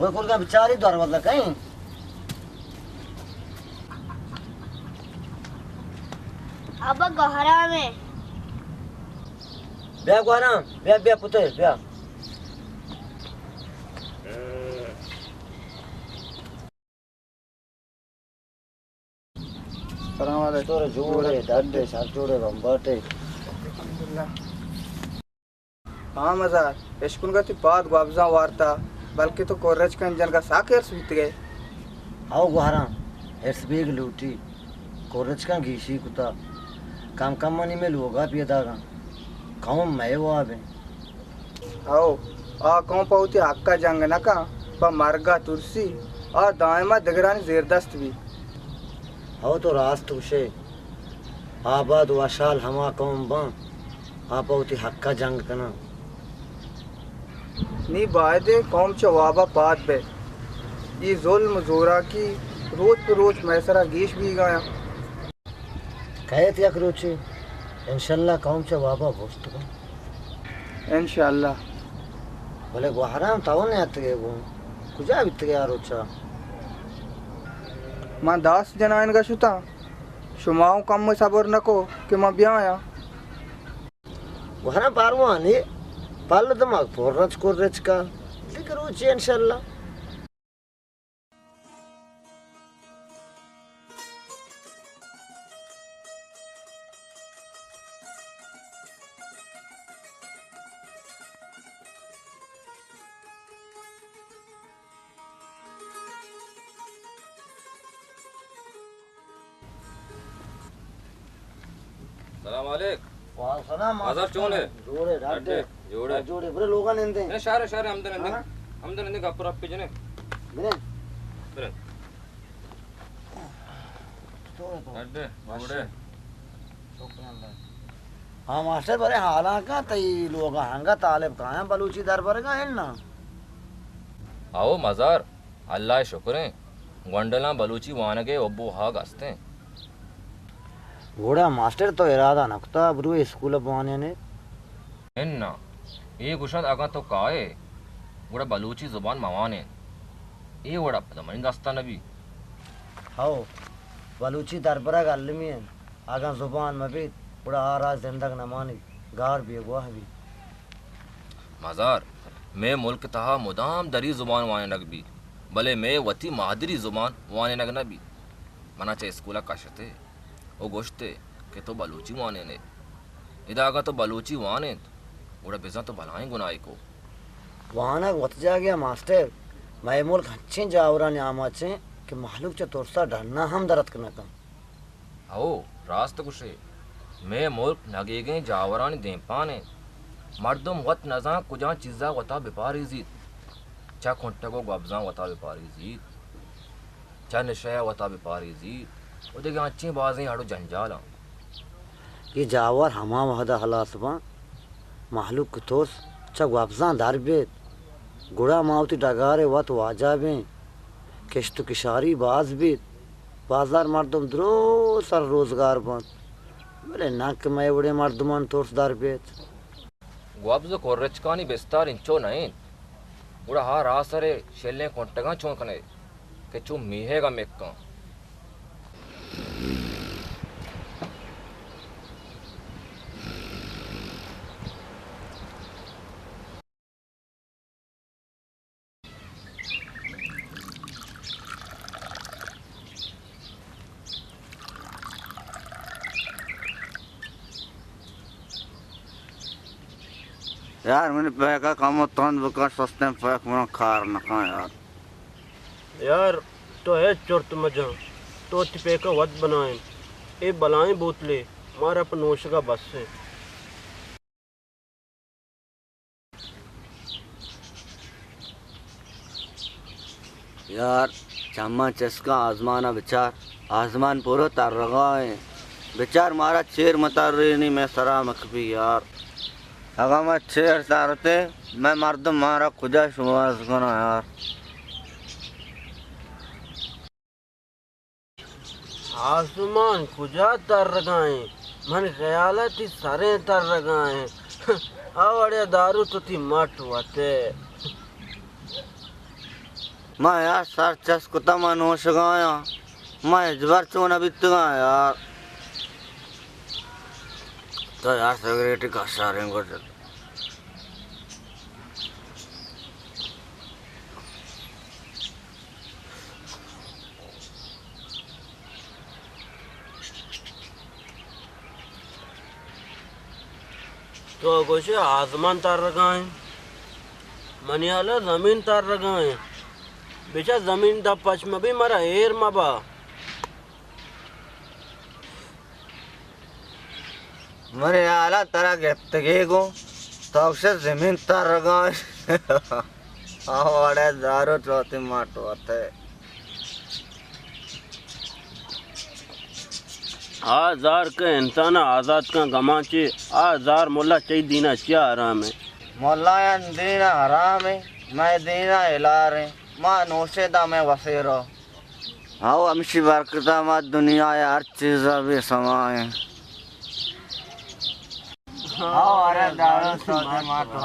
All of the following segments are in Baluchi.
وہ کل کا بیچاری دروازہ کہیں۔ ابا گوہرام ہے۔ بیا گوہرام، بیا، بیا پتے، بیا۔ سلام علیکم۔ تو جوڑے، ڈڈے، سر جوڑے، بمباٹے۔ الحمدللہ۔ ہاں مزار، اشکنگا تی پاد گوابزاں وارتا، بلکہ تو کورچکن جنگا ساک ارس بیتگے۔ ہاو گوہراں، ارس بیگ لوٹی، کورچکاں گیشی کتا، کم کم منی میں لوگا پیداگاں، قوم مئے وابیں۔ ہو، آ قوم پہ وتی حقا جنگ نہ کن، پہ مرگا ترسی، آ دائما دگرانی زیردست بی۔ ہو، تو راست گوشے، آباد وشحال ہما قوم باں، آ پہ وتی حقا جنگ کناں۔ نی بایدیں قوم چہ وابا پاد بئے۔ اے ظلم و زوراکی روچ پہ روچ مئے سرا گیش بیگایاں۔ کئیت یک روچے، انشاءاللہ قوم چہ وابا بوشت کن۔ انشاءاللہ۔ بلے گوہرام تو نیاتکے گوں، کجا بیتگے آ روچا؟ من داس جنائینگا شتاں، شما اوں کمے صبر نکو کہ من بیایاں۔ گوہرام پاروانی پل دماغ پر رچ کر رچکا، دگہ روچے انشاءاللہ۔ سلام علیک۔ وعلیکم سلام۔ آزاد چون ہے؟ جوڑے، ڈاڈے۔ ڈاڈے، جوڑے۔ جوڑے، برے لوگا نندے۔ نہیں، شارے، شارے، ہمدن نندے۔ ہاں؟ ہمدن نندے، گپ رپ پہ جنے۔ برے۔ برے۔ تو ہے تو۔ ڈاڈے، جوڑے۔ شکر اللہ۔ ہاں ماسٹر، برے حالاں کا تئی لوگا ہنگا طالب کایاں بلوچی دربرگا ہیں نا؟ آؤ مزار۔ اللہ ءِ شکریں، گونڈلاں بلوچی وانگ ءِ حب و ہاگ است ایں۔ گڑا ماسٹر تو ارادہ نہ کتہ بروئے اسکول ءَ بوانین ئے؟ اناں، اے گوشنت اگاں تو کائے، گڑا بلوچی زبان مہ وانین۔ اے وڑا پدا منی دست ءَ نہ بی۔ ہو، بلوچی دربرگ المی انت۔ اگاں زبان مہ بیت، گڑا آ راج زندگ نہ مانیت، گار بیگواہ بیت۔ مزار، مئے ملک ءِ تہا مدام دری زبان وانینگ بیت، بلے مئے وتی مادری زبان وانینگ نہ بیت۔ منا چہ اسکول ءَ کشت ئے و گوشت ئے کہ تو بلوچی وانین ئے۔ ادا اگاں تو بلوچی وانینت، گڑا بزاں تو بلاہیں گناہے کو۔ وانگ وت جاگہ ءَ ماسٹر، مئے ملک انچیں جاورانی آماچ انت کہ مہلوک چہ ترس ءَ ڈن ءَ ہم در اتک نہ کنت۔ ہئو، راست گوش ئے، مئے ملک نگیگیں جاورانی دیمپان انت۔ مردم وت نزانت کجام چیز ءَ وتا بہ پاریزیت۔ چہ کنٹگ و گوبزاں وتا بہ پاریزیت، چہ نشہ ءَ وتا بہ پاریزیت و دگہ انچیں بازیں اڑ و جنجالاں۔ اے جاور ہما وہد ءَ ہلاس باں، مہلوک ءِ ترس چہ گوبزاں در بیت، گڑا ما وتی ڈگار ءَ وت واجہ بیں، کشت و کشاری باز بیت، بازار مردم درو سر روزگار بنت، بلے ناں کہ مئے وڑیں مردمانی ترس در بیت۔ گوبز و کرچکانی بستار انچو نہ انت، گڑا آ راہ سر ءِ شلیں کنٹگاں چون کن ئے کہ چو میہگ ءَ مکاں؟ یار، منی پیک ءَ کمو تند بکن، سستیں پیک منا کار نہ کن یار۔ یار، تو ہچ چرت مجن، تو وتی پیک ءَ وت بنائین۔ اے بلائیں بوتلے مارا پہ نوشگ ءَ بس انت۔ یار، چماں چسکاں آزمان ءَ بچار، آزمان پورو ترگا انت۔ بچار مارا چیر مترینی مئے سرا مکپی یار۔ اگاں ما چیر ترتیں، مئے مردم مارا کجا شوہاز کناں یار۔ آزمان کجا ترگا انت؟ من خیال ءَ تئی سریں ترگا انت۔ آ وڑے دارو تو تئی مٹ وتے۔ ما یار سر چست کتا، ما نوشگایاں، ما ہچبر چون نہ بیتگاں یار۔ تو یار سگریٹی کشاریں گوشت۔ تو گوشے آزمان ترگا ایں، منی ہیالا زمین ترگا ایں۔ بچا زمین دپ پچ مبی، مرا ایر مبا۔ منی ہیالا ترا گپتگے گوں، تو گوشے زمین ترگا ایں۔ آ وڑے دارو چوتی ماٹ وتے۔ آ زار کہ انسان ء آزات کن گماں چی، آ زار ملا چی دین ء چیا حرام ء؟ ملایان دین ء حرام ء، مئے دین ء ہلار ء، ما نوشے داں مئے وسیرو۔ ہاو ہمشی برکت ء ما دنیا ء ہر چیز ء بے سما ایں۔ ہاو ارے دارو سودے ما تو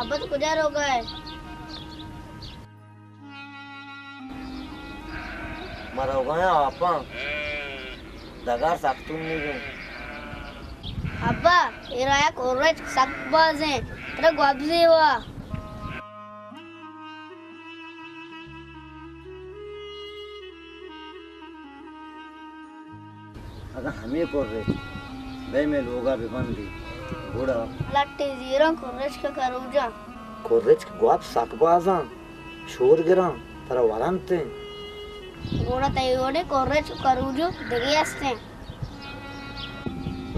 ابا تو کجا روگا ئے؟ ما روگایاں آپاں، ڈگار سک تنیگ انت۔ ابا، اے راہ ء کورچک سک باز انت، ترا گوابزے وا۔ اگاں ہمے کورچک بئے مئے لوگا بہ بندی، گڑا؟ لٹے زیراں کورچک ء کروجاں۔ کورچک گواب سک بازاں، شور گراں، ترا ورنت انت۔ گڑا تئی وڑیں کورچک ء کروجو دگے است انت۔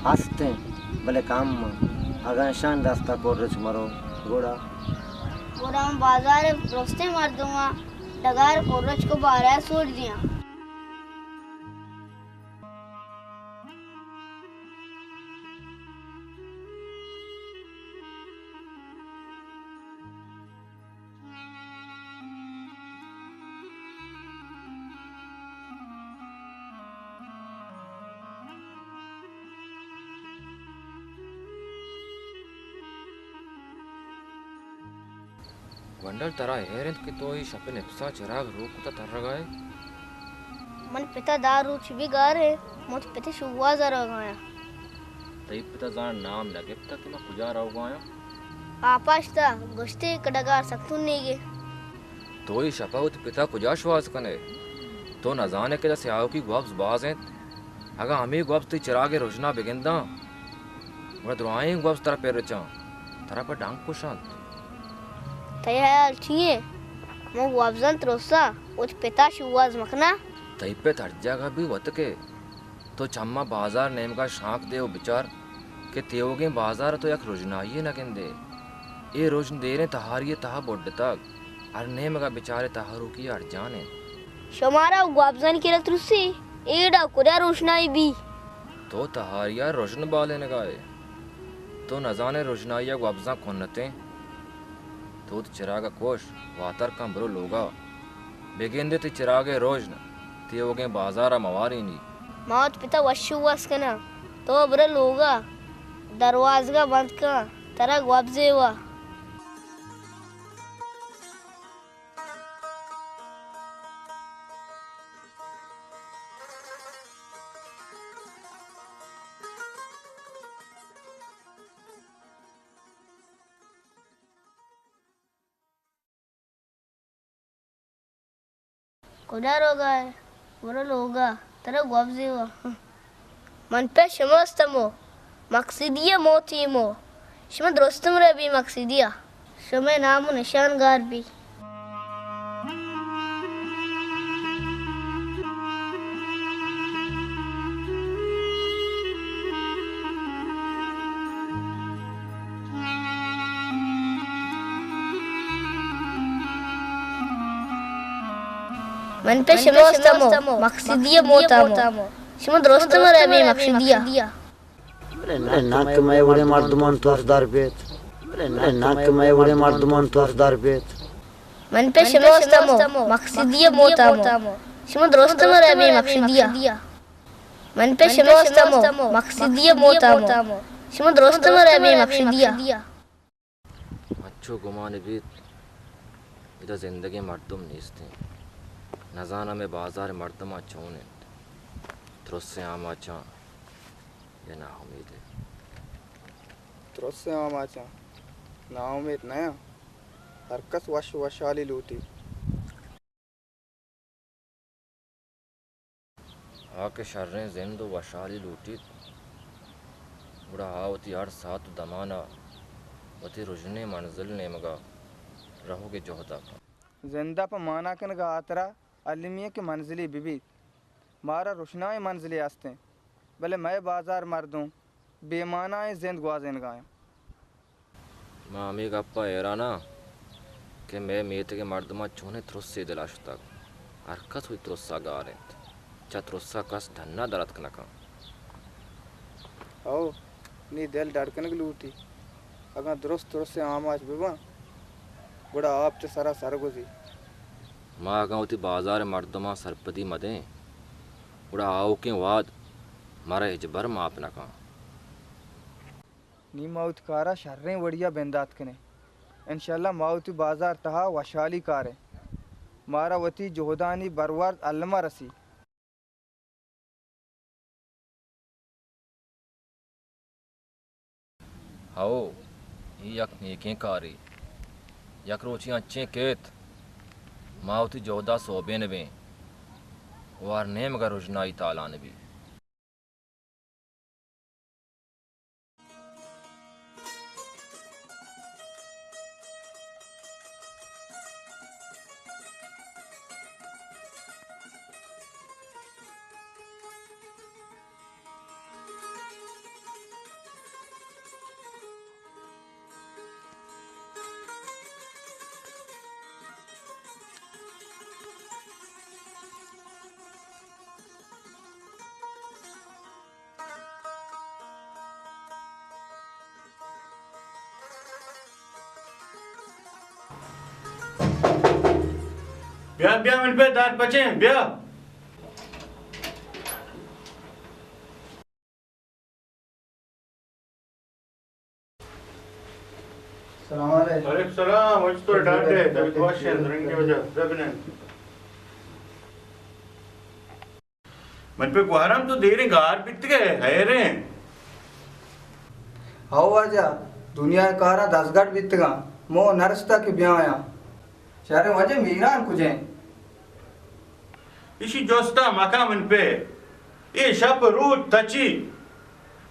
ہست انت، بلے کم انت۔ اگاں اشانی دست ء کورچک مرو، گڑا؟ گڑا من بازار ء درستیں مردماں ڈگار کورچک ء بارہ ء سوج دیاں۔ گونڈل، ترا ہیر انت کہ تو اے شپ ء نپسا چراگ روک کت ء ترگ ء ئے؟ من پت ء دہ روچ بی گار ء، من وت پت ء شوہاز ء روگ ء آیاں۔ تئی پت ء زاناں نام نہ گپتگ کہ من کجا روگ ء آیاں؟ آپاش تہ گوشت ئے کہ ڈگار سک تنیگ ئے۔ تو اے شپ ء وتی پت ء کجا شوہاز کن ئے؟ تو نہ زان ئے کہ ادا سیاہوکی گوبز باز انت؟ اگاں ہمے گوبز تئی چراگ ء رژنا بہ گنداں، گڑا درائیں گوبز ترا پر رچاں، ترا پہ ڈنگ کشنت۔ تئی ہیال چی انت؟ من گوبزاں ترساں، وتی پت ء شوہاز مکناں؟ تئی پت ہر جاگہ بی وتک ئے۔ تو چماں بازار نیمگا شانک دے و بچار، کہ تیوگیں بازار ءَ تو یک رژنائی یے نہ گندئے۔ اے رژن دیریں تہاری ءِ تہا بڈتگ۔ ہر نیمگ ءَ بچارئے تہاروکی ارجان انت۔ شمارا گوابزانی کرا ترسی؟ ایڈا کجا روشنائی بی؟ تو تہاری ءَ رژن بالینگ ءَ ئے۔ تو نزانئے رژنائی ءَ گوابزاں کنتیں۔ تو وتی چراگ ءَ کش، واتر کن، برو لوگ ءَ۔ بگندئے تئی چراگ ءِ رژن تیوگیں بازار ءَ موارینی۔ ما وت پت ءَ وش ءُ وس کناں۔ تو برو لوگ ءَ، دروازگ ءَ بند کن، ترا گوابزے وا۔ کجا روگا ئے؟ برو لوگا، ترا گوابزے وا۔ من پہ شما استمو، مقصدی ءِ موتیمو۔ شما درستم رہ بی مقصدی ءَ۔ شمئے نام ءُ نشان گار بی۔ من پہ شما استمو، مقصدی ءِ موتامو۔ شما درست مرے بے مقصدی ءَ۔ بلے ناں کہ مئے وڑیں مردمان ترس در بیت۔ بلے ناں کہ مئے وڑیں مردمان ترس در بیت۔ من پہ شما استمو، مقصدی ءِ موتامو۔ شما درست مرے بے مقصدی ءَ۔ من پہ شما استمو، مقصدی ءِ موتامو۔ شما درست مرے بے مقصدی ءَ۔ انچو گمان بیت، ادا زندگیں مردم نیست انت۔ نزاناں مئے بازار ءِ مردماں چون انت، ترس ءِ آماچاں یا ناامیت؟ ترس ءِ آماچاں، ناامیت نیاں۔ ہر کس وش وشحالی لوٹی۔ آ کہ شریں زند ءُ وشحالی لوٹیت، گڑا آ وتی ہر ساعت ءُ دمان ءَ وتی رژنیں منزل ءِ نیمگ ءَ روگ ءِ جہد ءَ کنت۔ زند ءَ پہ مانا کنگ ءِ ہاترا المی انت کہ منزلے بہ بیت۔ مارا رژنائیں منزلے است انت، بلے مئے بازار مردم بے مانائیں زند گوازینگ ءَ انت۔ ما ہمے گپ ءَ حیران آں کہ مئے میتگ ءِ مردماں چونیں ترسے دل ءَ شتگ۔ ہر کس وتی ترس ءَ گار انت۔ چہ ترس ءَ کس ڈن ءَ در اتک نہ کنت۔ ہو، نی دل ڈڈ کنگ لوٹی۔ اگاں درست ترس ءِ آماچ بہ باں، گڑا آپ چہ سرا سر گوزی۔ ما اگاں وتی بازار ءِ مردماں سرپدی مہ دیں، گڑا آؤکیں وہد مارا ہچبر ماپ نہ کنت۔ نی ما وتی کار ءَ شریں وڑی ءَ بندات کنیں۔ انشاءاللہ ما وتی بازار ءِ تہا وشحالی کاریں۔ مارا وتی جہدانی برورد الم ءَ رسی۔ ہئو، اے یک نیکیں کارے۔ یک روچے انچیں کیت، ما وتی جہد ءَ سوبین بیں ءُ ہر نیمگ ءَ رژنائی تالان بیت۔ بیا، بیا، من پہ دار پچیں، بیا۔ سلام علیکم۔ وعلیکم سلام، وش تو ڈاڈے، تبیت وش انت، رنگی وجہ، ببنن۔ من پہ گوہرام تو دیریں گار بیتگ ئے، حیریں۔ ہو واجہ، دنیا ءِ کاراں دزگٹ بیتگاں، موہ نرستہ کہ بیایاں۔ شریں واجہ، میران کجیں؟ ایشی جستا مکن من پہ۔ اے شپ روچ تچی،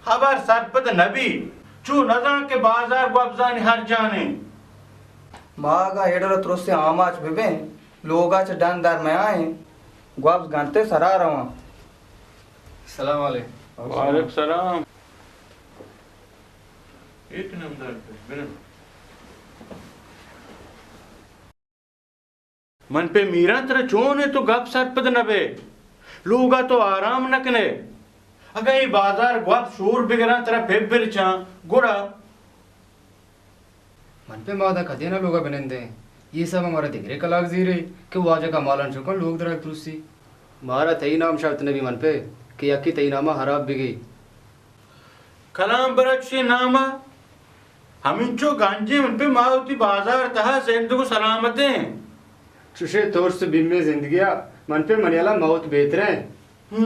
ہبر سرپد نبی۔ چو نزان کہ بازار گوبزانی ہر جانیں۔ ما اگاں ایڈل ترسیں آماچ ببیں، لوگا چہ ڈن در میائیں، گوبز گنتے سرا رواں۔ السلام علیکم۔ وعلیکم السلام۔ من پہ میراں ترا چون ئے تو گپ سرپد نہ بئے؟ لوگ ءَ تو آرام نہ کن ئے؟ اگاں اے بازار گوات شور بگراں ترا پہ برچاں گڑا؟ من پہ ما داں کدی نہ لوگ ءَ بنندیں۔ اے سب مارا دگرے کلاگ زیرے کہ واجہ کمالان چکاں لوگ درا ترسی۔ مارا تئی نام شرط نہ بی من پہ کہ یکے تئی نام ءَ ہراب بگی۔ کلام برا چشیں نام ءَ ہمینچو گنجیں من پہ ما وتی بازار تہا زندگ و سلامتیں۔ چشیں ترس بیمیں زندگی ءَ من پہ منی ہیال ءَ موت بہتریں۔ ہم۔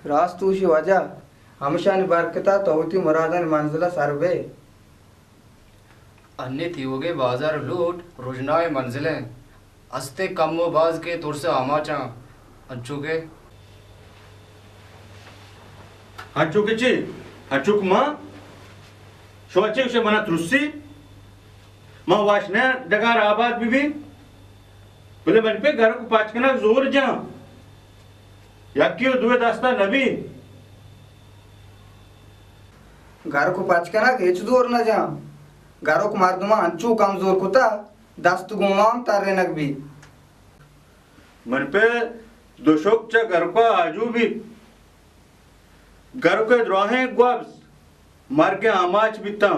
راست گوشی واجہ، ہمشانی برکت ءَ تو وتی مرادانی منزل ءَ سر بئے۔ انی تیوگیں بازار لوٹ رژنائیں منزلیں۔ استیں کم و باز کہ ترس ءِ آماچاں، انچو کہ۔ انچو کہ چے؟ انچو کہ ما؟ شما چے گوشے منا ترسی؟ ما وش نہ ڈگار آباد بہ بی؟ بلے من پہ گرک پچ کنگ زور جاں۔ یکے و دوئے دستا نبی۔ گرک پچ کنگ ہچ زور نہ جاں۔ گرک مردماں انچو کمزور کتا، دست گوں ما ہم ترینگ بیت۔ من پہ دو شک چہ گرکا آجو بیت۔ گرک ءِ دراہیں گوبز مرگ ءِ آماچ بیتاں۔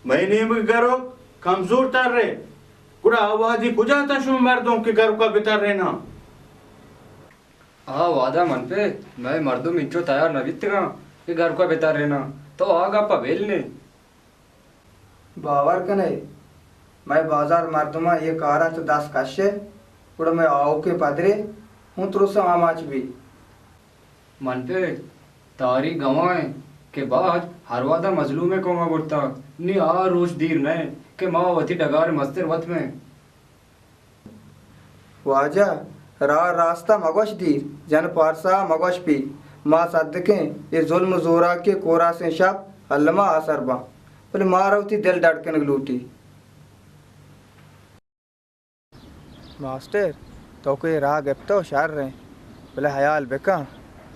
مئے نیمگ ءِ گرک کمزور تر ئے، گڑا آ وہدی کجا تاں شما مردم کہ گرکا بتریناں؟ آ وہدا من پہ مئے مردم انچو تیار نہ بیتگاں کہ گرکا بتریناں، تو آ گپا بل نے۔ باور کن ئے، مئے بازار مردماں اے کارا چہ دست کش ئے، گڑا مئے آؤکیں پدرے ہوں ترس ءَ آماچ بی۔ من پہ تاریخ گواہ ایں کہ باج ہر وہدا مظلومیں قوما برتا، نی آ روچ دیر نہ انت کہ ما وتی ڈگار مستر وت بیں۔ واجہ، راہ راستا مگوش دیر، جن پارسا مگوش پی۔ ما صدقیں اے ظلم و زوراکی ءِ کوراسیں شپ الما آسر باں، بلے مارا وتی دل ڈڈ کنگ لوٹی۔ ماسٹر، تو کہ اے راہ گپتو شر ایں، بلے ہیال بکن،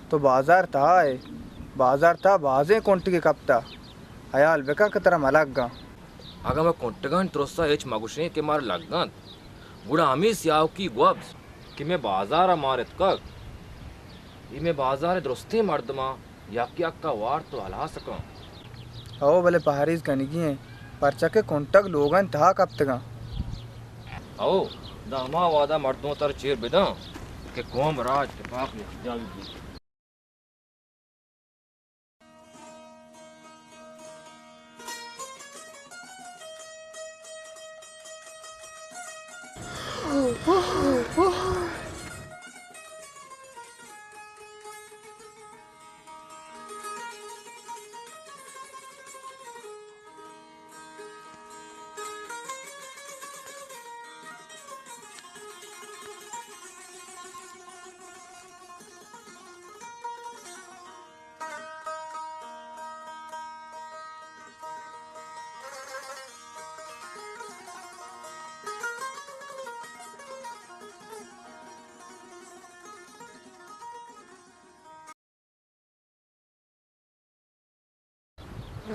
تو بازار تہا ئے، بازار تہا بازیں کنٹگے کپتا، ہیال بکن کہ ترا ملگاں۔ اگاں ما کنٹگانی ترسا ہچ مگوشیں کہ مارا لگنت، گڑا ہمے سیاہوکی گوبز کہ مئے بازارا مار اتکگ، اے مئے بازار ءِ درستیں مردماں یک یکا وارت و ہلاس کن۔ ہئو، بلے پہریز کنگی ایں، پرچا کہ کنٹگ لوگانی تہا کپتگاں۔ ہئو، داں ہما وہدا مردم تر چیر بداں کہ قوم راج تپاک یکجاہ بیت۔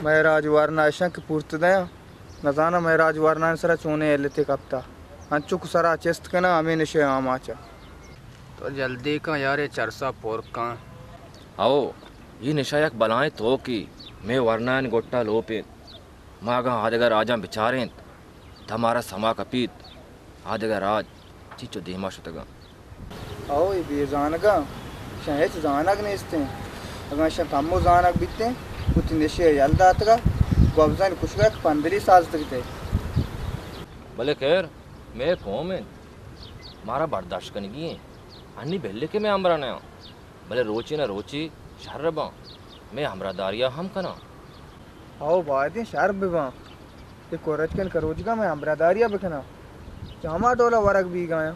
مئے راج ورنا اشاں کہ پورت دیاں، نزاناں مئے راج ورنانی سرا چونیں علتے کپتا، انچو کہ سرا چست کناں ہمے نشہ آماچا۔ تو جلدی کن یار، اے چرسا پر کن۔ ہئو، اے نشہ یک بلائیں توکے، مئے ورنایانی گٹا لوپ انت۔ ما اگاں آدگہ راجاں بچارینت، تہ مارا سما کپیت، آدگہ راج چنچو دیما شتگاں۔ ہئو، اے بے زانگاں، اشاں ہچ زانگ نیستیں۔ اگاں اشاں کمو زانگ بیتیں، وتی نشے ء یل داتگا، گوبزانی کشگا یک پندلی سازتگ تے۔ بلے خیر، مئے قوم انت، مارا برداشت کنگی انت۔ انی بلے کہ مئے ہمراہ نیاں۔ بلے روچے نہ روچے شر باں، مئے ہمراہداریا ہم کناں۔ ہئو، بایدیں شر بباں کہ کرچکن کروچگا مئے ہمراہداریا بکناں، چہ ہما ڈولا ورگ بیگایاں۔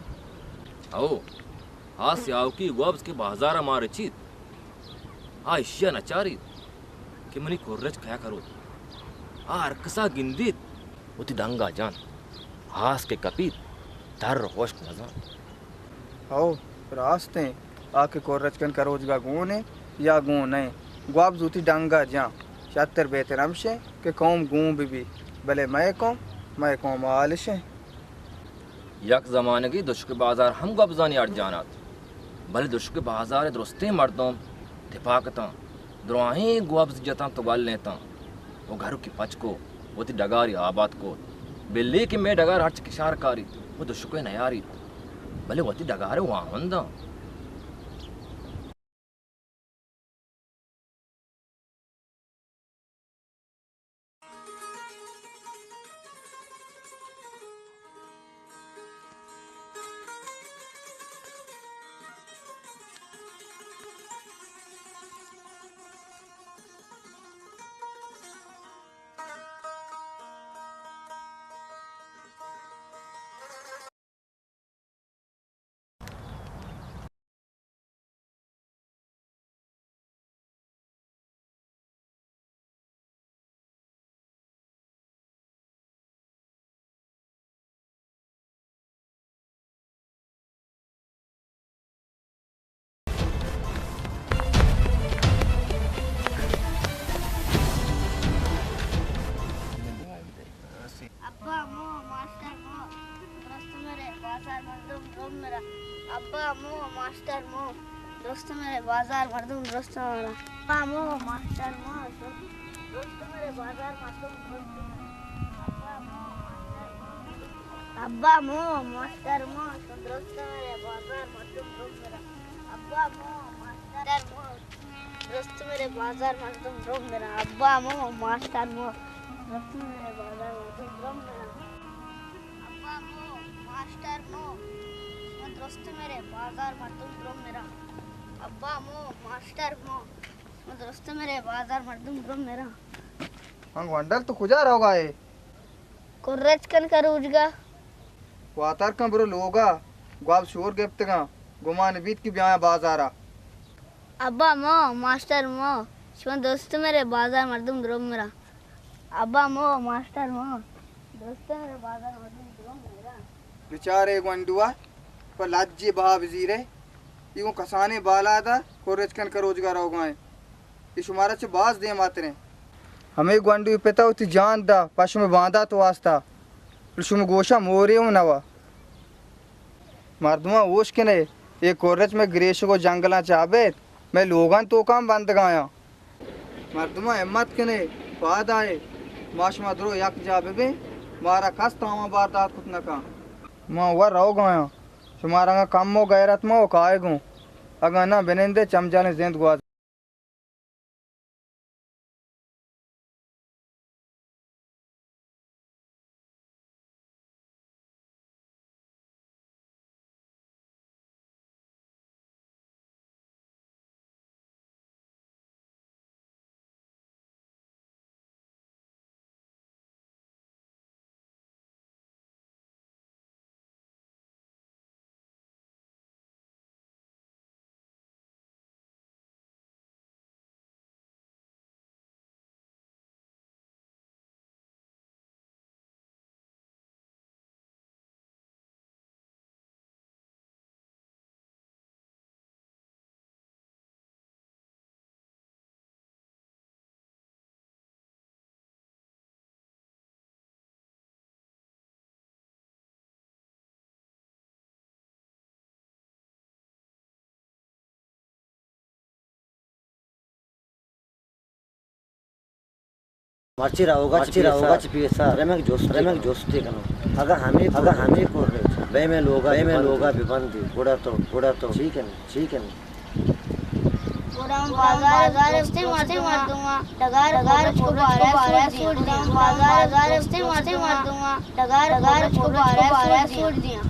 ہئو، آ سیاہوکی گوبز کہ بازارا ما رچیت، آ اشیا نچاریت کہ منی کرچک کیا کروت۔ آ ہرکسا گندیت، وتی دنگا جنت، ہاس کہ کپیت، تر و ہشک نزانت۔ ہئو، راستیں، آ کہ کرچکن کروچگا گون انت، یا گون نہ اِنت۔ گوابز وتی ڈنگ ءَ جاں۔ شرتر بہتر ہمش اِنت کہ قوم گون بہ بیت، بلے مئے قوم، مئے قوم آلش اِنت۔ یک زمانگے دشک بازار ہم گوابزانی ارجان ات، بلے دشک بازار ءِ درستیں مردم تپاک اتاں، دراہیں گوابز جتاں تو گل اتاں و گھرکی پچ کو، وتی ڈگاری آباد کت۔ بلے کہ مئے ڈگار ہرچ کشار کاریت و دشک ءَ نیاریت، بلے وتی ڈگار ءِ واہنداں۔ ابا مو ماسٹر مو، درست مرے بازار مردم درم مرا۔ ابا مو ماسٹر مو، درست مرے بازار مردم درست مرا۔ ابا مو ماسٹر مو، درست مرے بازار مردم درم مرا۔ ابا مو ماسٹر مو، درست مرے بازار مردم درم مرا۔ ابا مو ماسٹر مو، درست مرے بازار مردم درم مرا۔ ابا مو ماسٹر مو، درست مرے بازار مردم درم مرا۔ ابا مو ماسٹر مو، درست مرے بازار مردم درم مرا۔ ابا مو ماسٹر مو، درست مرے بازار مردم درم مرا۔ ہاں گونڈل، تو کجا روگا ئے؟ کرچ کن کروچگا۔ واتر کن برو لوگا، گواب شور گپتگاں، گمان بیت کہ بیایاں بازارا۔ ابا مو ماسٹر مو، شما درست مرے بازار مردم درم مرا۔ ابا مو ماسٹر مو، درست مرے بازار مردم درم مرا۔ بچارے گونڈوا، پہ لجے بہا بزیرے، ای گوں کسانیں بالاد ءَ کرچ کن کروچگا روگا ایں۔ اے شمارا چہ باز دیماتریں۔ ہمے گونڈوی پتا وتی جان دا پہ شمے باندات واستا، بلے شمے گوشاں مورے اوں نوا۔ مردماں ہوش کنے، اے کرچ مئے گریشگ و جنگلاں چہ ابید مئے لوگاں توکاں بندگایاں۔ مردماں ہمت کنے، پاد آئے، ما شما درو یک جا ببیں، مارا کس تاوان بار دات کت نکن۔ ما ور روگایاں، شمارا اگاں کمو غیرت ما و کائے گوں، اگاں نہ بنندے چمجالیں زند گوازیں۔ مرچی روگا چہ، مرچی روگا چہ پیسا رمگ جست، رمگ جستے کنو۔ اگاں ہمے، اگاں ہمے کرچ بے میں لوگا، بے میں لوگا ببندی، گڑا تو، گڑا تو چی کنی، چی کنی؟ گڑا بازار، بازار درستیں مردماں ڈگار، ڈگار کو بارہ سوٹ دیاں۔ بازار درستیں مردماں ڈگار، ڈگار کو بارہ سوٹ دیاں۔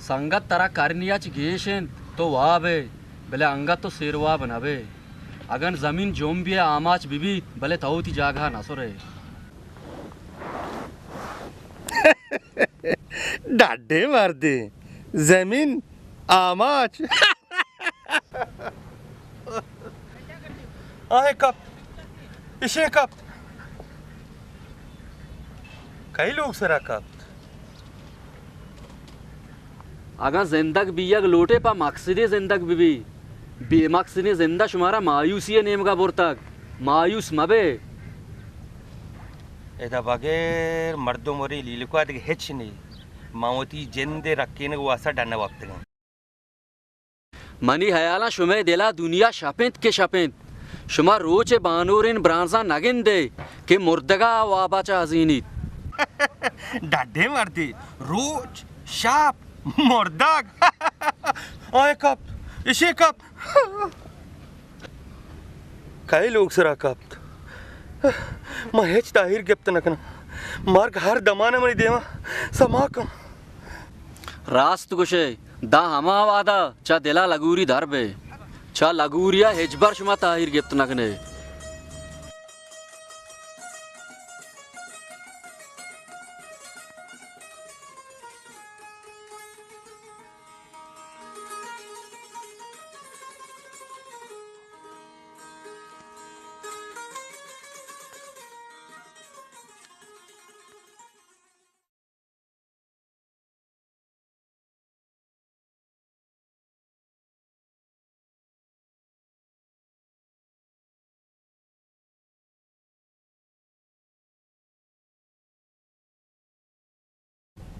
سنگت، ترا کرنی ءَ چہ گیش انت، تو واب ئے، بلے انگت تو سیر واب نہ بئے۔ اگن زمین جنبی ءَ آماچ بہ بیت، بلے تو وتی جاگہ ءَ نہ سر ئے۔ ڈڈیں مردے، زمین آماچ۔ آئے کپت، اشے کپت۔ کئی لوگ سرا کپت؟ اگاں زندگ بیگ لوٹے، پہ مقصدے زندگ بہ بی۔ بے مقصدیں زند ءَ شمارا مایوسی ءِ نیمگ ءَ برتگ۔ مایوس مہ بے۔ ادا بغیر مردم وری لیلکا دگہ ہچ نی۔ من وتی جند ءِ رکینگ واسطہ ڈن ءَ وپتگاں۔ منی ہیالاں شمئے دل ءَ دنیا شپ انت کہ شپ انت۔ شما روچ ءِ بانوریں برانزاں نہ گندئے کہ مردگ ءَ واب ءَ چہ ازینیت۔ ڈڈیں مردے، روچ، شپ، مردگ۔ آئے کپت، اشے کپت۔ کئے لوگ سرا کپت؟ من ہچ تاہیر گپت نہ کناں۔ مرگ ہر دمان ءَ منی دیما سما کن۔ راست گوشئے، داں ہما وہدا چہ دل ءَ لگوری در بئے۔ چہ لگوری ءَ ہچبر شما تاہیر گپت نہ کنئے۔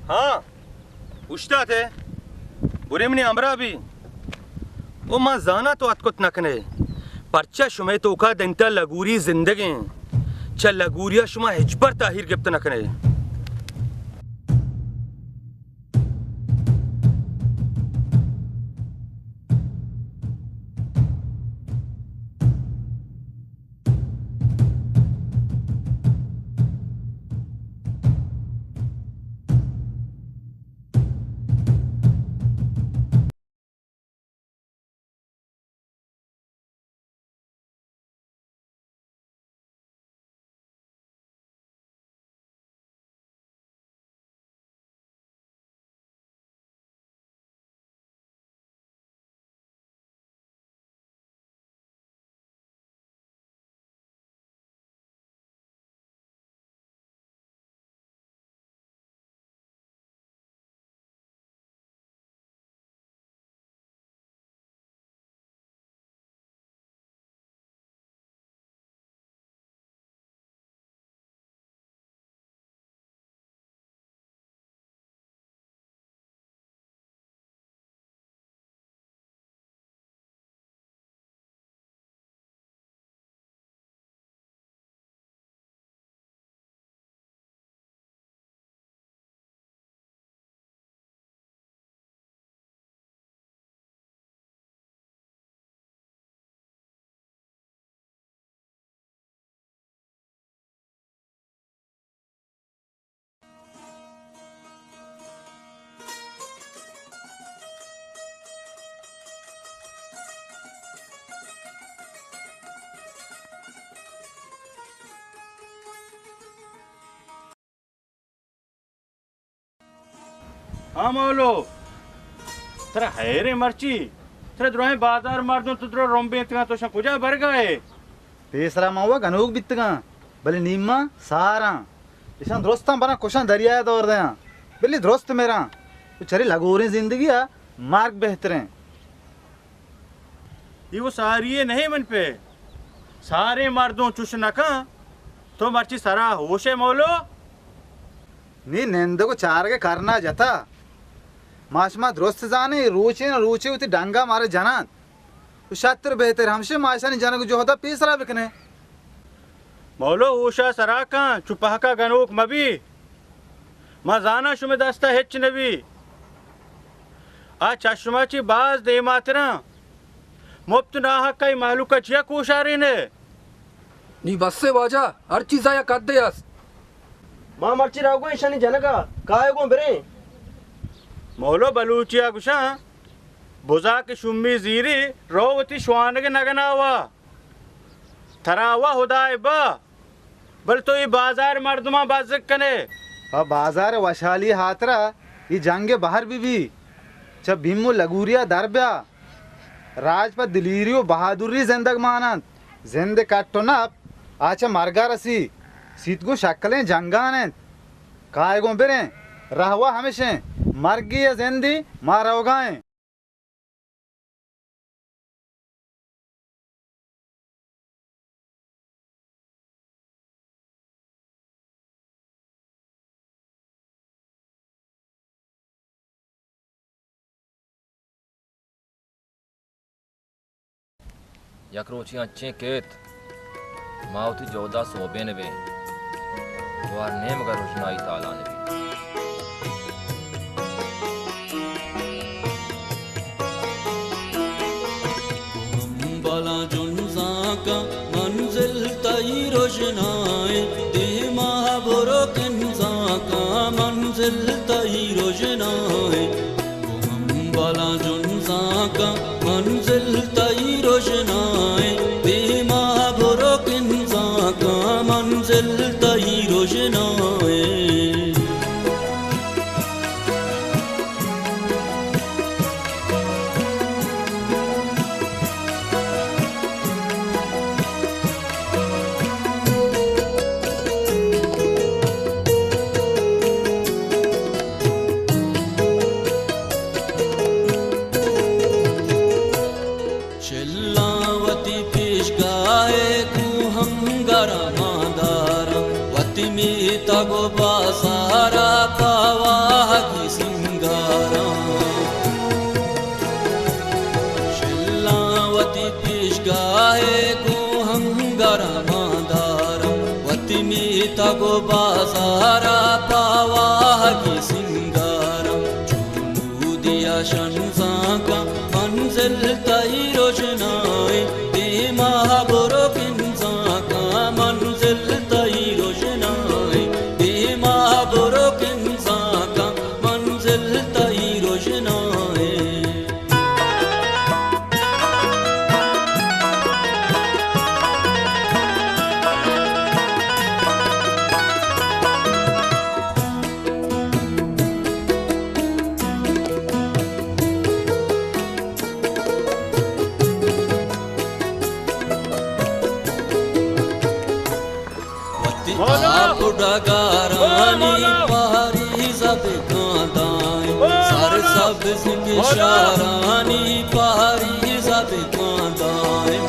ہاں، اوشتات ئے، برے منی ہمراہ بی۔ او ما زاناں تو اتک کت نہ کنئے، پرچا شمئے توکا دنتا لگوری زندگیں۔ چہ لگوریا شما ہچبر تاہیر گپت نہ کنئے۔ ہاں مولو، ترا حیریں مرچی؟ ترا دراہیں بازار مردم تو درا رمبینتگاں، تو شاں کجا برگا ئے؟ پیسرا من وا گنوک بیتگاں، بلے نیما ساراں۔ اشاں درستاں براں کشاں، دریایا دور دیاں، بلے درست مراں۔ تو چرے لگوریں زندگیا مرگ بہتریں۔ اے و ساری ء نہ من پہ ساریں مردم چش نہ کن۔ تو مرچی سرا ہوش ئے مولو؟ نی نندگ و چارگ ء کرنا جتا۔ ما شما درست زانیں، روچے نہ روچے وتی ڈنگا مارا جنانت۔ تو شتر بہتر ہمشے ما اشانی جنگ جہدا پیسرا بکنیں۔ مولو، ہوشا سرا کن، چو پہکا گنوک مبی۔ ما زاناں شمے دستا ہچ نبی۔ آ چہ شما چی باز دیماتراں۔ مپت ناحق ای مہلوکا چیا کوشارینے؟ نی بس ء واجہ، ہر چیزا یک حدے است۔ ما مرچی راہ گوں ایشانی جنگا، کائے گوں بریں۔ مولو بلوچی ءَ گوشاں، بزا کہ شومی زیری، رو وتی شوانگ نگنا وا۔ ترا وا ہدائے با، بل تو اے بازار مردماں بزگ کنے۔ پہ بازار وشحالی ہاترا اے جنگ بہر بہ بی، چہ بیم و لگوریا در بیا۔ راج پہ دلیری و بہادری زندگ مان انت۔ زند کٹ و نپ آ چہ مرگا رسی۔ سیت گوں شکلیں جنگان انت۔ کائے گوں بریں، رہوا ہمشیں، مرگی یا زندی ما روگائیں۔ یک روچے انچیں کیت، ما وتی جہدا سوبین بیں، گوار نیمگا رژنائی تالان بی۔ ہمبلاں جنزانکاں منزل تئی رژنائیں، دیما برو کنزانکاں منزل تئی رژنائیں۔ ہمبلاں جنزانکاں منزل تئی رژنائیں، دیما برو کنزانکاں منزل تئی رژنائیں۔ شلاں وتی پیشگاہے گوں ہنگراں مان داراں، وتی میتگ و بازارا پہ واہگی سنگاراں۔ شلاں وتی پیشگاہے گوں ہنگراں مان داراں، وتی میتگ و بازارا پہ واہگی سنگاراں۔ چون دیا شنزانکاں منزل تئی رژنائیں، دیما برو کنزانکاں منزل تئی رژنائیں، دیما برو کنزانکاں منزل تئی رژنائیں۔ وتی آپ ڈگارانی پاریزا بکاں دائیں، سرسبز کشارانی پاریزا بکاں دائیں۔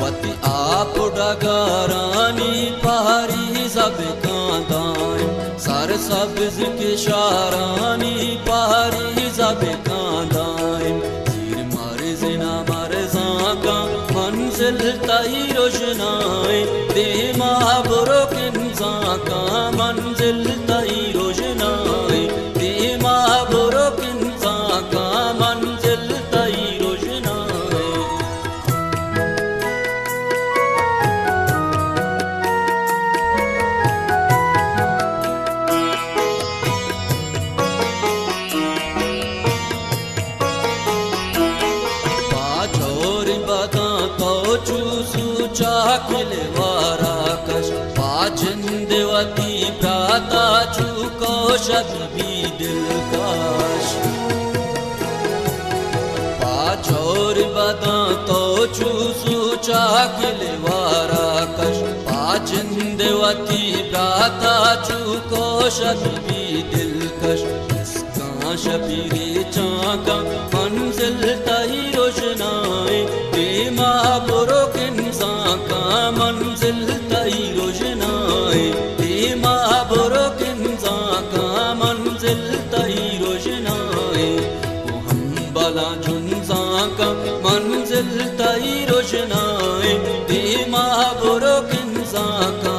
وتی آپ ڈگارانی پاریزا بکاں دائیں، سرسبز کشارانی پاریزا بکاں دائیں۔ زیر مرز نامرزانکاں منزل تئی رژنائیں، دیما برو کنزانکاں منزل تئی رژنائیں، دیما برو کنزانکاں منزل تئی رژنائیں۔ پہ جور بداں تو چو سوچا کلوارا کش، پہ جند وتی براتا چو کوشگ بی دلکش۔ پہ جور بداں تو چو سوچا کلوارا کش، پہ جند وتی براتا چو کوشگ بی دلکش۔ کاں شپی ریچانکاں منزل تئی رژنائیں، دیما برو کنزانکاں منزل تئی رژنائیں، دیما برو کنزانکاں منزل تئی رژنائیں۔ او ہمبلاں جنزانکاں منزل تئی رژنائیں، دیما برو کنزانکاں